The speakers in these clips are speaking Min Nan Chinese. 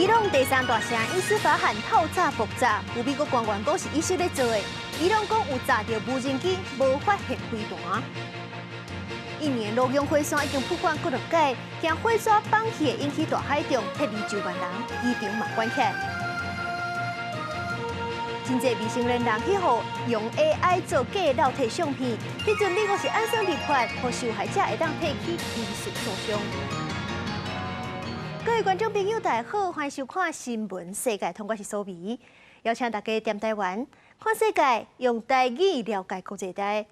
伊朗第三大城伊斯法罕透早爆炸，有美國官員講是以色列做的。伊朗講有炸著無人機，無發現飛彈。印尼魯昂火山已經噴發幾落擺，驚火山崩去會引起大海中撤離9萬人，機場嘛關起。真濟未成年人去予用 AI 做假老體相片，彼陣美國是按怎立法，予受害者會當提起民事訴訟。各位觀眾朋友，大家好，歡迎收看《新聞世界通》，我是蘇美，邀請大家踮台灣看世界，用台語了解國際台。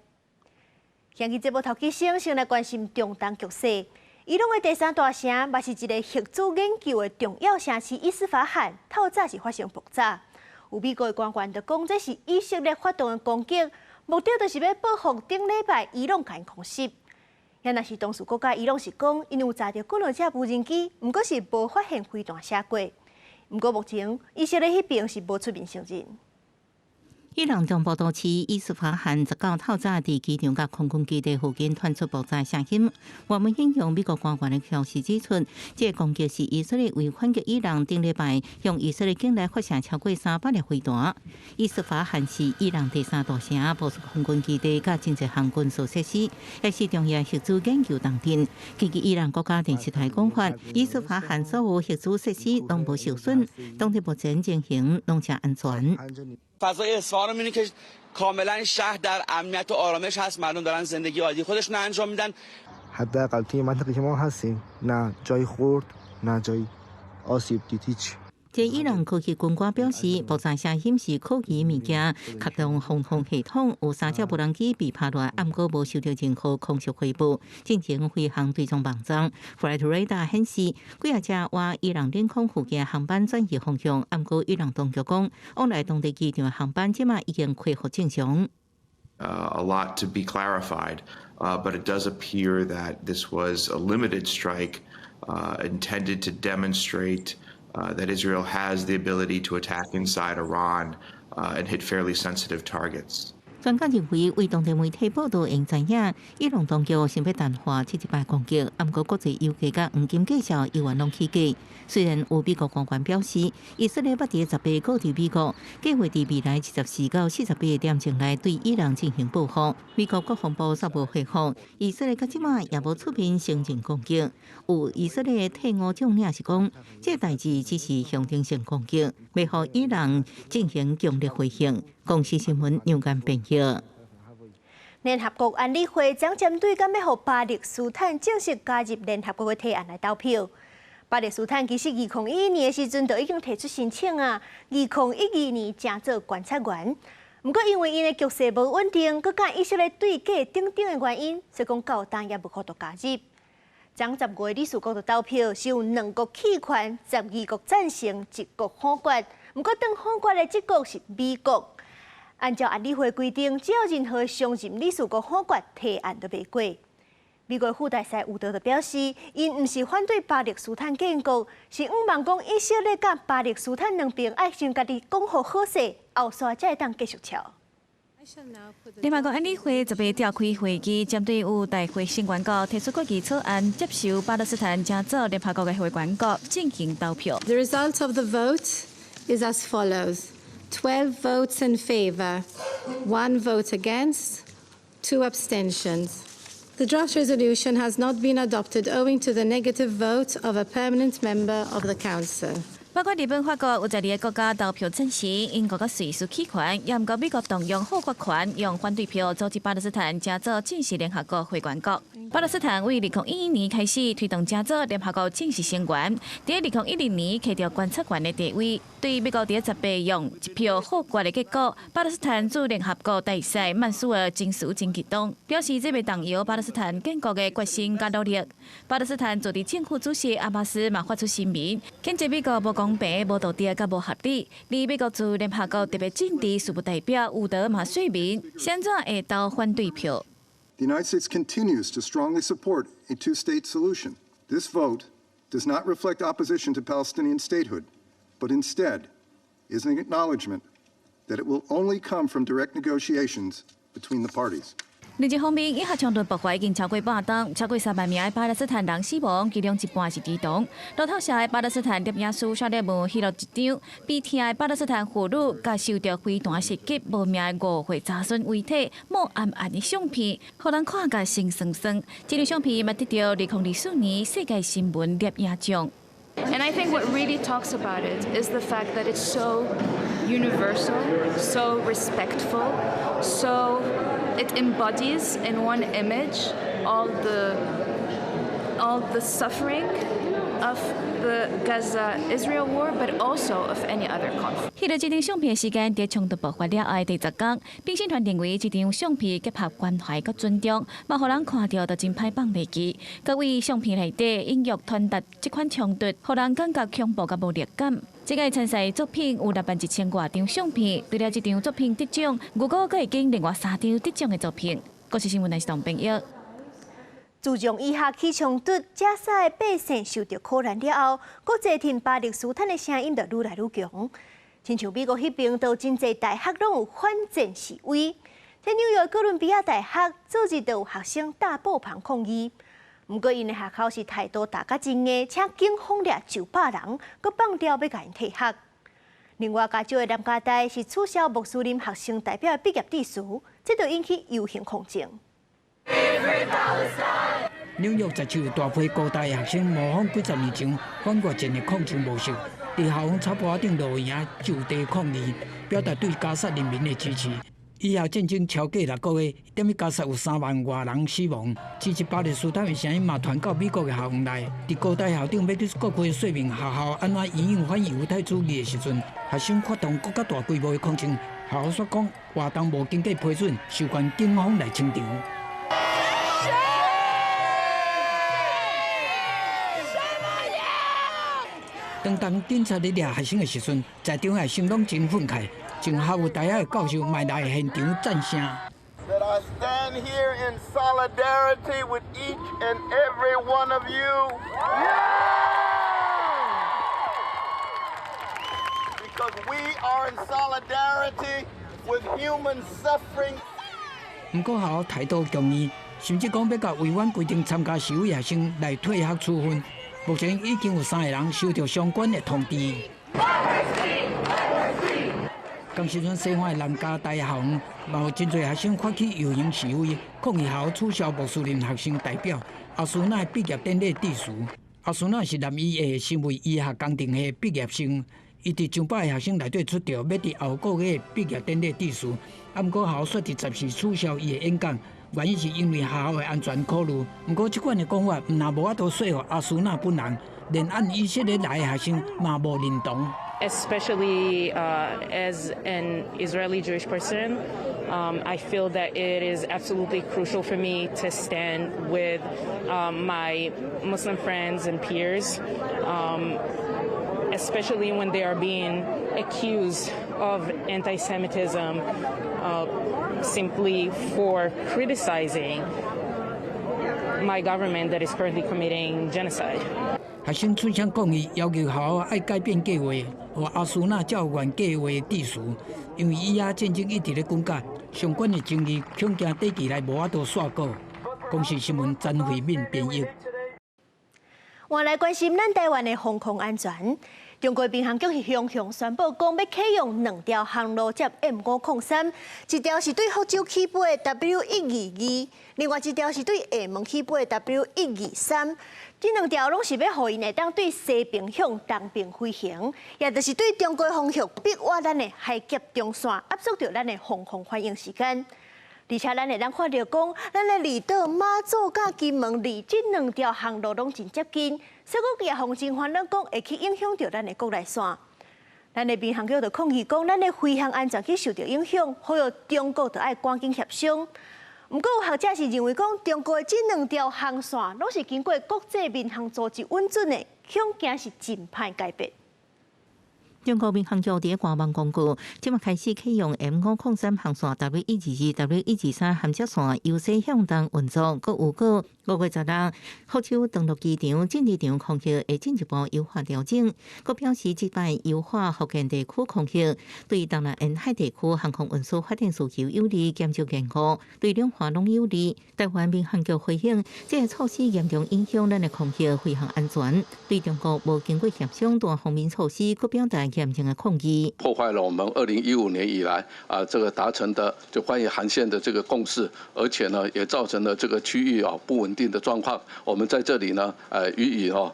今日節目頭起先，先來關心中東局勢。伊朗的第三大城，嘛是一个核子研究的重要城市伊斯法罕，透早是發生爆炸。有美國的官員就講，這是以色列發動的攻擊，目的就是欲報復頂禮拜伊朗共𪜶空襲。也若是當事國家伊朗是講，𪜶有炸著幾兩隻無人機，毋過是無發現飛彈寫過。毋過目前以色列彼邊是無出面承認。伊朗中部都市伊斯法罕19透早佇機場佮空軍基地附近傳出爆炸聲響。外媒引用美國官員的消息指出，這個攻擊是以色列為反擊伊朗頂禮拜向以色列境內發射超過300粒飛彈。伊斯法罕是伊朗第三大城，部署空軍基地佮真濟項軍事設施，也是重要核子研究重鎮。根據伊朗國家電視台講法，伊斯法罕所有核子設施攏無受損，當地目前情形攏誠安全。 فضای اصفهان رو می‌بینید که کاملا شهر در امنیت و آرامش هست. مردم دارن زندگی عادی خودشون انجام میدن. حداقل توی منطقه که ما هستیم نه جایی خورد نه جایی آسیب دید هیچ. 這伊朗科技軍官表示，爆炸聲響是可疑物件，啟動防空系統，有三架無人機被拍落來，毋過無收到任何空襲回報。進前飛行追蹤網站 Flightradar 顯示，幾仔隻往伊朗領空附近航班轉移方向，毋過伊朗當局講，往來當地機場的航班這馬已經恢復正常。 A lot to be clarified, but it does appear that this was a limited strike intended to demonstrate that Israel has the ability to attack inside Iran and hit fairly sensitive targets. 專家認為，為當地媒體報道會知影，伊朗當局想欲淡化這一擺攻擊，毋過國際油價佮黃金價格猶原攏起價。雖然有美國官員表示，以色列捌佇18號佇美國計劃佇未來24到48點鐘內對伊朗進行報復。美國國防部煞無回覆，以色列到這馬也無出面承認攻擊。有以色列退伍將領是講，這代誌只是象徵性攻擊，欲予伊朗進行強烈回應。公視新聞楊間編譯。聯合國安理會將針對敢欲予巴勒斯坦正式加入聯合國的提案來投票。巴勒斯坦其實2011年的時陣就已經提出申請啊，2012年成做觀察員。毋過因為𪜶的局勢無穩定，閣佮以色列對決等等的原因，所以講到今也無法度加入。昨10月理事國的投票是有兩國棄權，12國贊成，一國否決。毋過當否決的這國是美國。按照安理會規定，只要任何常任理事國否決提案就袂過。美國副大使伍德就表示，𪜶毋是反對巴勒斯坦建國，是向望講以色列佮巴勒斯坦兩邊愛先家己講好好勢，後續才會當繼續喬。聯合國安理會18召開會議，針對有大會成員國提出決議草案，接受巴勒斯坦成做聯合國的會員國進行投票。 The result of the vote is as follows: 12 votes in favor, 1 vote against, 2 abstentions. The draft resolution has not been adopted owing to the negative vote of a permanent member of the Council. 包括日本、法國有12個國家投票贊成，英國佮瑞士棄權，也毋過美國動用否決權，用反對票阻止巴勒斯坦成做正式聯合國會員國。巴勒斯坦為2011年開始推動成做聯合國正式成員，佇2010年摕著觀察員的地位。對美國佇18用一票否決的結果，巴勒斯坦駐聯合國大使曼蘇爾情緒真激動，表示這會動搖巴勒斯坦建國的決心佮努力。巴勒斯坦自治政府主席阿巴斯嘛發出聲明，譴責美國無公平、無道德佮無合理。而美國駐聯合國特別政治事務代表伍德嘛說明，啥怎會投反對票。 The United States continues to strongly support a two-state solution. This vote does not reflect opposition to Palestinian statehood, but instead is an acknowledgement that it will only come from direct negotiations between the parties. 另一方面，以哈衝突爆發已經超過半冬，超過3萬名的巴勒斯坦人死亡，其中一半是兒童。路透社的巴勒斯坦攝影師沙列姆翕錄一張悲痛的巴勒斯坦婦女，佮受著飛彈襲擊無命的5歲查孫遺體，霧絚絚的相片，予人看甲心酸酸。這張相片嘛得著2024年世界新聞攝影獎。 And I think what really talks about it is the fact that it's so universal, so respectful, so it embodies in one image all the suffering of the Gaza-Israel war, but also of any other conflict. 翕錄這張相片的時間，佇衝突爆發了後的第10天。評審團認為這張相片結合關懷佮尊重，嘛予人看著就真歹放袂記。閣為相片內底隱約傳達這款衝突，予人感覺恐怖佮無力感。這個參賽作品有6萬1千外張相片，除了這張作品得獎，預估閣會經另外三張得獎的作品。國視新聞台是董編譯。自從以哈起衝突，加沙的百姓受著苦難了後，國際挺巴勒斯坦的聲音就愈來愈強。親像美國彼邊，都真濟大學攏有反戰示威。佇紐約哥倫比亞大學，昨日就有學生搭布棚抗議。毋過𪜶的學校是態度打甲真硬，請警方掠900人，閣放調欲共𪜶退學。另外，加州的南加大是取消穆斯林學生代表的畢業致辭，這就引起遊行抗爭。紐約佛州大批高大學生模仿幾十年前反越戰的抗爭模式，佇校園草坡頂露營就地抗議，表達對加薩人民的支持。以哈戰爭超過6個月，踮咧加薩有3萬外人死亡。支持巴勒斯坦的聲音嘛傳到美國的校園內。佇高大校長欲去國會說明學校按怎因應反猶太主義的時陣，學生發動閣較大規模的抗爭。學校說講活動無經過批准，授權警方來清場。當警察咧掠學生的時陣，在場學生攏真憤慨，前哈佛大學的教授嘛來現場贊聲。 That I stand here in solidarity with each and every one of you. Because we are in solidarity with human suffering. 毋過學校態度強硬，甚至講欲共違反規定參加示威學生來退學處分。目前已經有三個人收著相關的通知。仝時陣，西岸的南加大校園嘛有真濟學生發起遊行示威，抗議學校取消穆斯林學生代表阿蘇娜畢業典禮致辭。阿蘇娜是南醫的生物醫學工程系畢業生，伊佇上百个學生內底出著，欲佇後個月畢業典禮致辭，啊，毋過學校煞佇十時取消伊的演講。原因是因為學校的安全考慮。毋過，這款的講法毋但無法度說服阿蘇娜本人，連按以色列來的學生嘛無認同。 Especially as an Israeli Jewish person, I feel that it is absolutely crucial for me to stand with my Muslim friends and peers, especially when they are being accused of anti-Semitism simply for criticizing my government that is currently committing genocide. 學生出聲抗議，要求學校愛改變計劃，予阿蘇娜照原計劃致辭。因為以哈戰爭一直咧滾緊，相關的爭議恐驚短期內無法度煞稿。公視新聞詹慧敏編譯。換來關心咱台灣的防空安全。中國民航局是雄雄宣布，講欲啟用兩條航路接 M503，一條是對福州起飛的 W122，另外一條是對廈門起飛的 W123。這兩條攏是欲予𪜶會當對西爿向東爿飛行，也就是對中國方向逼越咱的海峽中線，壓縮著咱的防空反應時間。而且咱會當看著講，咱的離島馬祖佮金門離這兩條航路攏真接近，所以講也予人煩惱講會去影響著咱的國內線。咱的民航局就抗議講，咱的飛行安全去受著影響，呼籲中國著愛趕緊協商。毋過有學者是認為講，中國的這兩條航線攏是經過國際民航組織允准的，恐驚是真歹改變。中國民航局佇官網公告，這馬開始啟用 M503航線 W122、W123銜接線由西向東運作，閣有過5月16，福州長樂機場、振治場空域會進一步優化調整。閣表示，這擺優化福建地區空域，對東南沿海地區航空運輸發展需求有利，減少延誤，對兩岸攏有利。台灣民航局回應，這个措施嚴重影響咱的空域飛行安全，對中國無經過協商單方面措施，閣表達嚴正的抗議。破壞了我們2015年以來啊，這個達成的就關於航線的這個共識，而且呢，也造成了這個區域啊不穩定的狀況。我們在這裡呢，予以哦，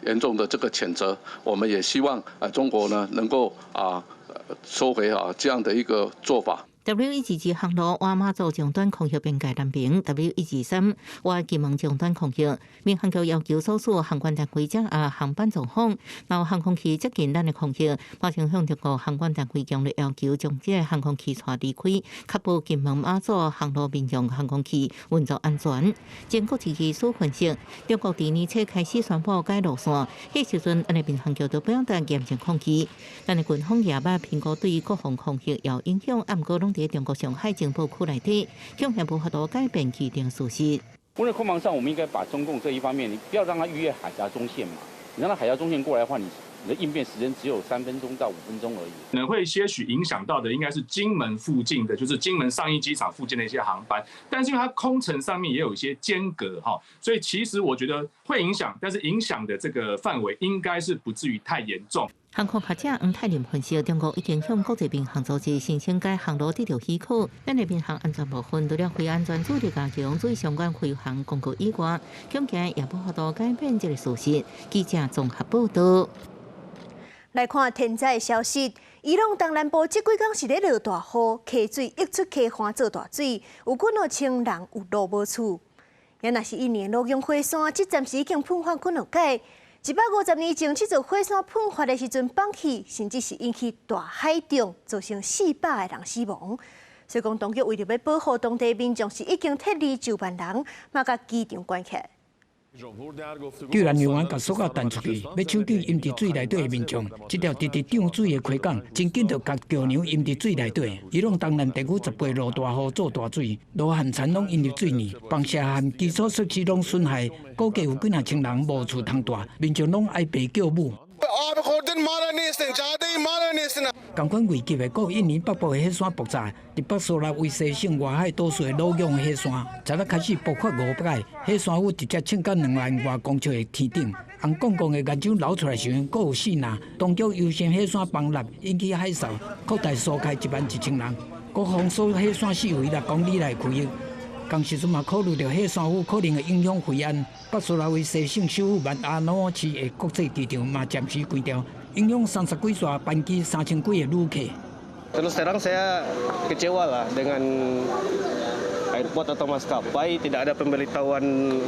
嚴重的這個譴責。我們也希望啊，中國呢能夠啊收回啊這樣的一個做法。 W122航路倚馬祖終端空域邊界南爿，W123倚金門終端空域，民航局要求所屬航管單位掌握航班狀況，若航空器接近咱的空域，馬上向中國航管單位強烈要求將這个航空器帶離開，確保金門馬祖航路民用航空器運作安全。前國際機師分析，中國佇年初開始宣布改路線，彼時陣，咱的民航局就表達嚴正抗議。咱的軍方也捌評估對國防空域有影響，毋過攏佇中國上海情報區內底，恐嚇無法度改變既定事實。因為空防上，我們應該把中共這一方面，你不要讓它逾越海峽中線嘛。你讓它海峽中線過來的話，你的應變時間只有3分鐘到5分鐘而已。可能會些許影響到的，應該是金門附近的，就是金門上一機場附近的一些航班。但是因為它空層上面也有一些間隔哈，所以其實我覺得會影響，但是影響的這個範圍應該是不至於太嚴重。航空學者黃泰林分析，中國已經向國際民航組織申請該航路得著許可。咱的民航安全部分，除了飛安全主力加強對相關飛航公告以外，恐驚也無法度改變這个事實。記者綜合報道。來看天災的消息，伊朗東南部這幾工是咧落大雨，溪水溢出溪岸做大水，有幾若千人有路無厝。也若是一年魯昂火山，這暫時已經噴發幾若擺。150年前，這座火山噴發的時陣放氣，甚至是引起大海漲，造成400個人死亡。所以講，當局為著欲保護當地民眾，是已經撤離9萬人，嘛共機場關起來。救援人員共索仔彈出去，欲搶救淹佇水內底的民眾。這條直直漲水的溪港，真緊就共橋梁淹佇水內底。伊朗東南地區10八落大雨做大水，路和田攏淹入水裡，房舍和基礎設施攏損害，估計有幾若千人無厝通蹛，民眾攏哀爸叫母。仝款危急的，閣有印尼北部的火山爆炸，佇北蘇拉威西省外海島嶼的魯昂火山，昨日開始爆發五擺，火山灰直接衝到2萬外公尺的天頂，紅摃摃的岩漿流出來時陣，閣有四林。當局優先火山崩塌引起海嘯，擴大疏開11萬1千人，閣封鎖火山四圍6公里內區域。仝時陣嘛，考慮著火山灰可能會影響飛安，北蘇拉威西省首府曼阿諾市的國際機場嘛暫時關掉，影響30幾座班機、3000幾个旅客。 Terus terang saya kecewa lah dengan airport atau maskapai tidak ada pemberitahuan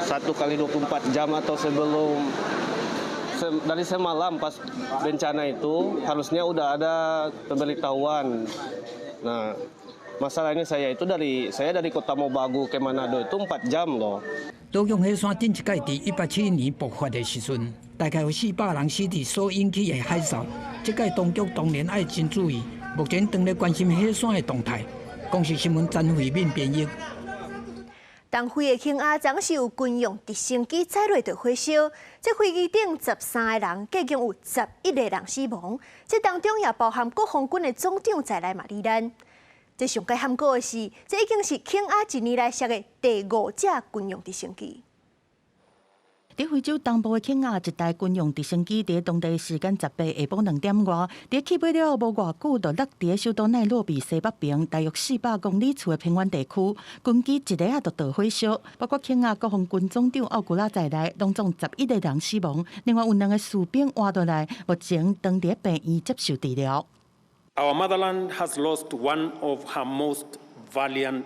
1 kali 24 jam atau sebelum dari semalam pas bencana itu harusnya udah ada pemberitahuan. Nah, masalahnya saya dari Kotamobagu ke Manado itu 4 jam loh. 魯昂火山頂一擺佇1871年爆發的時陣，大概有400人死佇所引起的海嘯。這擺當局當然愛真注意，目前當咧關心火山的動態。公視新聞詹慧敏編譯。東非的肯亞昨是有軍用直升機載落著火燒，這飛機頂13個人，計共有11個人死亡。這當中也包含國防軍的總長在內嘛罹難。這上蓋坎坷的是，這已經是肯亞一年來摔的第五架軍用直升機。佇非洲東部的肯亞，一台軍用直升機佇當地時間18下晡2點外，佇起飛了後無偌久，就落佇首都奈洛比西北爿大約400公里處的平原地區，軍機一下仔就著火燒，包括肯亞國防軍總長奧古拉在內，攏總11個人死亡。另外有兩个士兵活落來，目前當佇病院接受治療。 Our motherland has lost one of her most valiant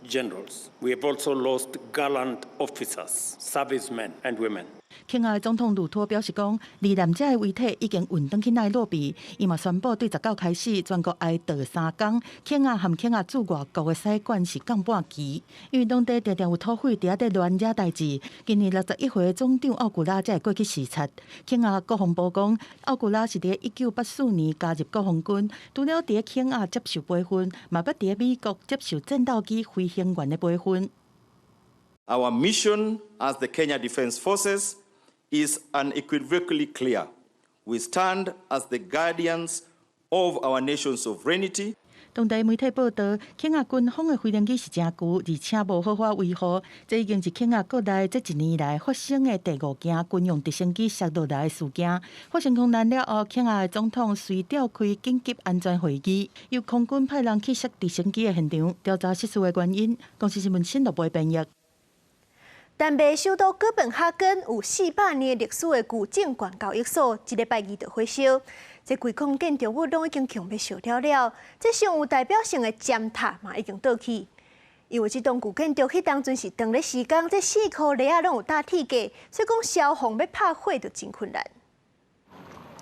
generals. We have also lost gallant officers, servicemen and women. 肯亞的總統魯托表示講，罹難者的遺體已經運轉去奈洛比。伊嘛宣布對19開始，全國哀悼3工。肯亞和肯亞駐外國的使館是降半旗，因為當地常常有土匪佇遐咧亂惹代誌。今年61歲的總長奧古拉才會過去視察。肯亞國防部講，奧古拉是佇1984年加入國防軍，除了佇肯亞接受培訓，嘛捌佇美國接受戰鬥機飛行員的培訓。 Our mission as the Kenya Defence Forces is unequivocally clear. We stand as the guardians of our nation's sovereignty. 當地媒體報導，肯亞軍方的飛行機是誠舊，而且無好好維護。這已經是肯亞國內這一年來發生的第五件軍用直升機摔落來的事件。發生空難了後，肯亞的總統隨召開緊急安全會議，由空軍派人去摔直升機的現場調查失事的原因。公視新聞新羅播編譯。丹麥首都哥本哈根有400年歷史的舊證券交易所，這禮拜二就火燒，這規幢建築物攏已經強欲燒了了，這上有代表性的尖塔嘛已經倒去。因為這棟舊建築彼當陣是當咧施工，這四箍犁仔攏有搭鐵架，所以講消防欲拍火就真困難。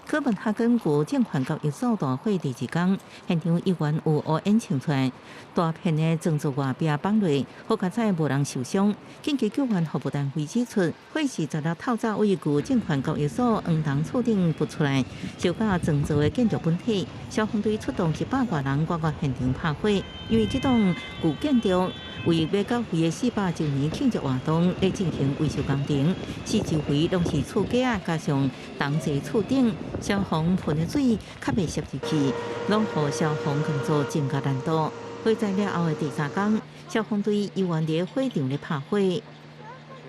哥本哈根舊證券交易所大火第二工，現場猶原有烏煙衝出來，大片的裝置外壁崩落，好佳哉無人受傷。緊急救援服務單位指出，火是十六透早位舊證券交易所黃銅厝頂噴出來，燒甲裝置的建築本體。消防隊出動100外人趕到現場拍火，因為這棟舊建築為欲繳費的400週年慶祝活動咧進行維修工程，四周圍攏是厝架，加上銅製厝頂。消防噴的水較袂滲入去，攏予消防工作增加難度。火災了後的第三工，消防隊猶原佇火場咧拍火。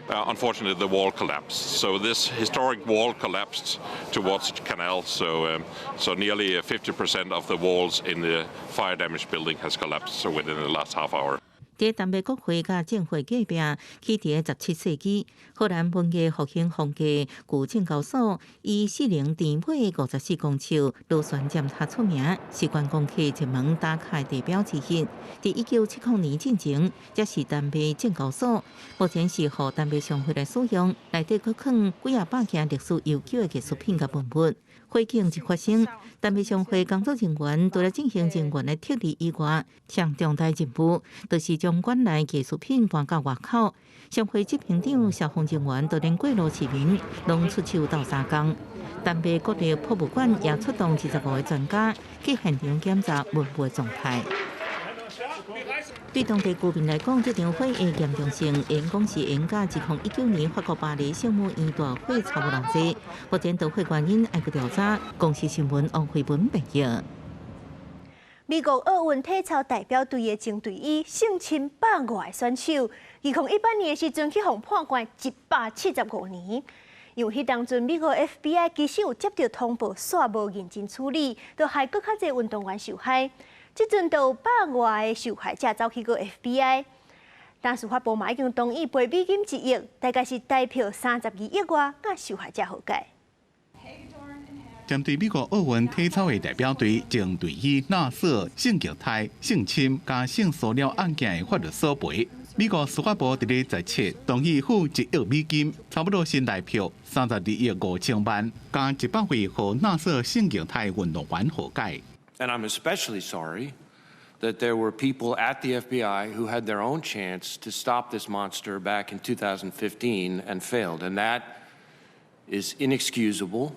Unfortunately, the wall collapsed. So this historic wall collapsed towards the canal. So nearly 50% of the walls in the fire damaged building has collapsed. So within the last half hour. 佇丹麥國會佮政會隔壁，起佇17世紀，荷蘭文藝復興風格舊證交所，以四稜長尾54公尺螺旋尖塔出名，是觀光客入門打卡地標之一。佇1970年進前，這是丹麥證交所，目前是予丹麥商會來使用，內底閣囥幾仔百件歷史悠久的藝術品佮文物。火警一發生，丹麥商會工作人員除了進行人員的撤離以外，上重大任務就是將館內藝術品搬到外口。商會執行長、消防人員都連過路市民攏出手鬥相共。丹麥國立博物館也出動25個專家去現場檢查文物狀態。對當地居民來講，這場火的嚴重性，會講是會佮2019年法國巴黎聖母院大火差無偌濟。目前導火原因還閣調查。公視新聞王慧文報導。美國奧運體操代表隊的前隊醫性侵百外個選手，2018年的時陣去予判關175年。因為彼當陣美國 FBI 其實有接到通報，煞無認真處理，就害閣較濟運動員受害。這陣就有百外個受害者走去告 FBI，但司法部嘛已經同意賠美金1億，大概是台幣32億外，佮受害者和解。針對美國奧運體操的代表隊前隊醫納瑟性虐待、性侵佮性騷擾案件的法律索賠，美國司法部佇咧17同意付1億美金，差不多新台幣32億5千萬，共100位予納瑟性虐待運動員和解。 And I'm especially sorry that there were people at the FBI who had their own chance to stop this monster back in 2015 and failed. And that is inexcusable.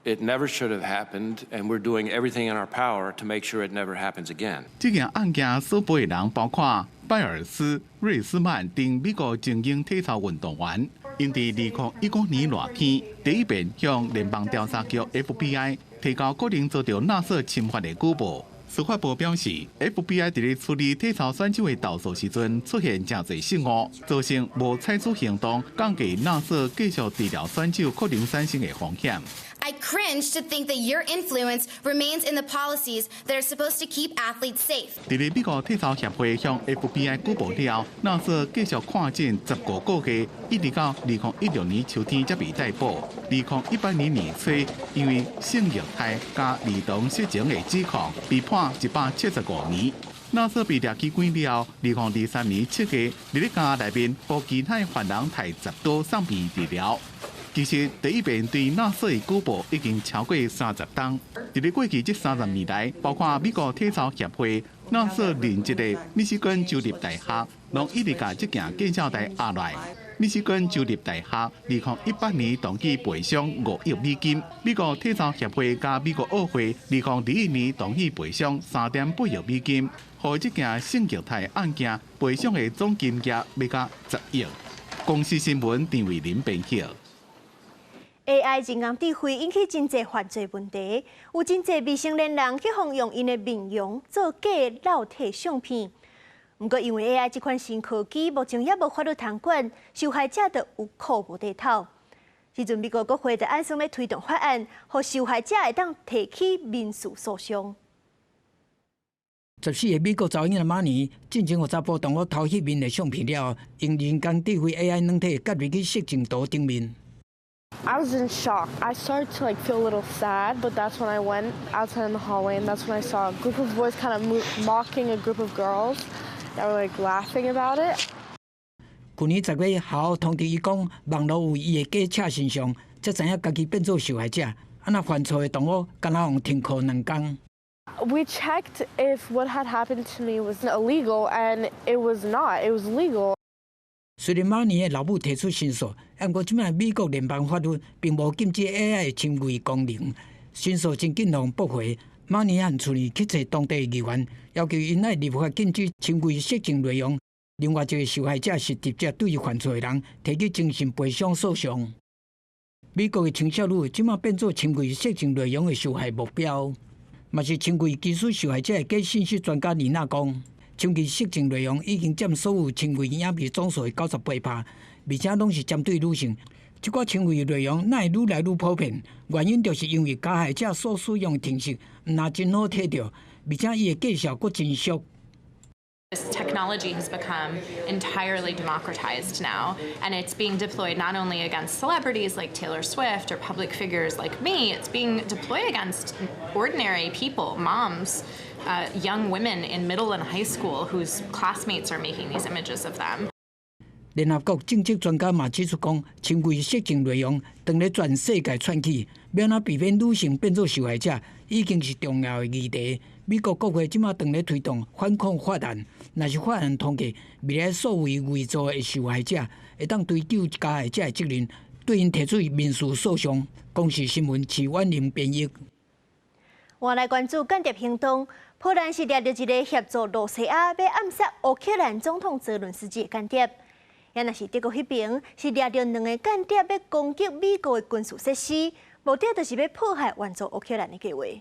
It never should have happened, and we're doing everything in our power to make sure it never happens again. 這件案件索賠的人包括拜爾斯、瑞斯曼等美國精英體操運動員，𪜶佇2019年熱天第一遍向聯邦調查局 FBI 提交可能遭到納瑟侵犯的舉報。司法部表示，FBI 佇咧處理體操選手的投訴時陣出現誠濟失誤，造成無採取行動，降低納瑟繼續治療選手可能產生的風險。 I cringe to think that your influence remains in the policies that are supposed to keep athletes safe. 佇咧美國體操協會向 FBI 舉報了後，納瑟繼續看診15個月，一直到2016年秋天才被逮捕。2018年年初，因為性虐待佮兒童色情的指控，被判175年。納瑟被掠去關了後，2023年7月，佇咧監獄內面予其他犯人刣10刀送病治療。其實第一遍對納粹的舉報已經超過30冬。佇咧過去這30年來，包括美國體操協會、納粹任職的密西根州立大學，攏一直共這件見證台壓來。密西根州立大學2018年同意賠償5億美金，美國體操協會佮美國奧會2021年同意賠償3.8億美金，予這件性虐待案件賠償的總金額欲到10億。公視新聞陳慧琳編譯。 AI 人工智慧引起真濟犯罪問題，有真濟未成年人去予用𪜶的面容做假老體相片。毋過因為 AI 這款新科技目前猶無法律通管，受害者就有苦無地討。這陣美國國會就按算欲推動法案，予受害者會當提起民事訴訟。 14個美國查某囡仔馬尼進前予查埔同學偷翕面的相片了後，用人工智慧 AI 軟體蓋入去色情圖頂面。 I was in shock. I started to like feel a little sad, but that's when I went outside in the hallway, and that's when I saw a group of boys kind of mocking a group of girls that were like laughing about it. 去年10月，學校通知伊講，網路有伊的假赤身像，才知影家己變做受害者。按怎犯錯的同學，敢若予停課2工。 We checked if what had happened to me was illegal, and it was not. It was legal. 雖然馬尼的老母提出申訴，毋過這擺美國聯邦法律並無禁止 AI 的侵偽功能，申訴真緊予駁回。馬尼和厝裡去揣當地議員，要求𪜶愛立法禁止侵偽色情內容。另外一個受害者是直接對犯錯的人提起精神賠償訴訟。美國的青少女這擺變做侵偽色情內容的受害目標，嘛是侵偽技術受害者的假信息專家妮娜講。侵偽色情內容已經佔所有侵偽影片總數的98%，而且攏是針對女性。這寡侵偽內容哪會愈來愈普遍？原因就是因為加害者所使用的程式毋但真好提著，而且伊的價數閣真俗。 This technology has become entirely democratized now, and it's being deployed not only against celebrities like Taylor Swift or public figures like me, it's being deployed against ordinary people, moms, young women in middle and high school whose classmates are making these images of them. 聯合國政策專家嘛指出講，侵偽色情內容當咧全世界竄起，欲按怎避免女性變做受害者，已經是重要的議題。美國國會這馬當咧推動反恐法案，若是法案通過，未來所謂偽造的受害者會當追究加害者的責任，對𪜶提出民事訴訟。公視新聞徐婉玲編譯。換來關注間諜行動，波蘭是掠著一個協助露西亞欲暗殺烏克蘭總統澤倫斯基的間諜。也若是德國彼爿是掠著兩個間諜欲攻擊美國的軍事設施，目的就是欲破壞援助烏克蘭的計劃。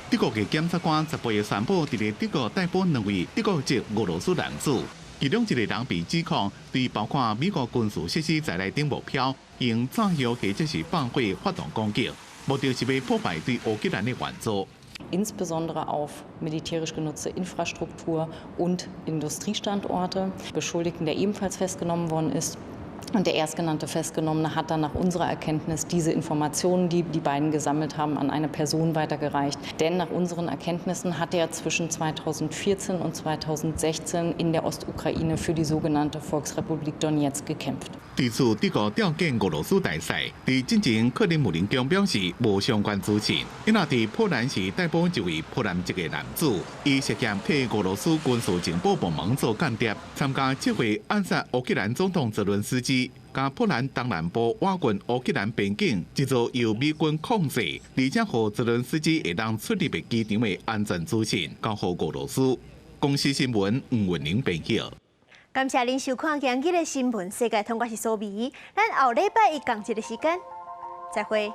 德國的檢察官18日宣布，佇咧德國逮捕兩位德國籍俄羅斯男子，其中一個人被指控對包括美國軍事設施在內等目標用炸藥或者是放火發動攻擊，目的是欲破壞對烏克蘭的援助。 Insbesondere auf militärisch genutzte Infrastruktur und Industriestandorte. Beschuldigten, der ebenfalls festgenommen worden ist. Und der erstgenannte Festgenommene hat dann nach unserer Erkenntnis diese Informationen, die die beiden gesammelt haben, an eine Person weitergereicht. Denn nach unseren Erkenntnissen hat er zwischen 2014 und 2016 in der Ostukraine für die sogenannte Volksrepublik Donetsk gekämpft. 對此，德國調見俄羅斯大使，佇進前克里姆林宮表示無相關資訊。伊若佇波蘭時逮捕一位波蘭籍的男子，伊涉嫌替俄羅斯軍事情報部門做間諜，參加策劃暗殺烏克蘭總統澤倫斯基，佮波蘭東南部倚近烏克蘭邊境一座由美軍控制，而且予澤倫斯基會當出入的機場的安全資訊交予俄羅斯。公視新聞吳文玲編譯。感謝您收看今日的新聞世界通，我是蘇美，咱後禮拜一仝一个時間，再會。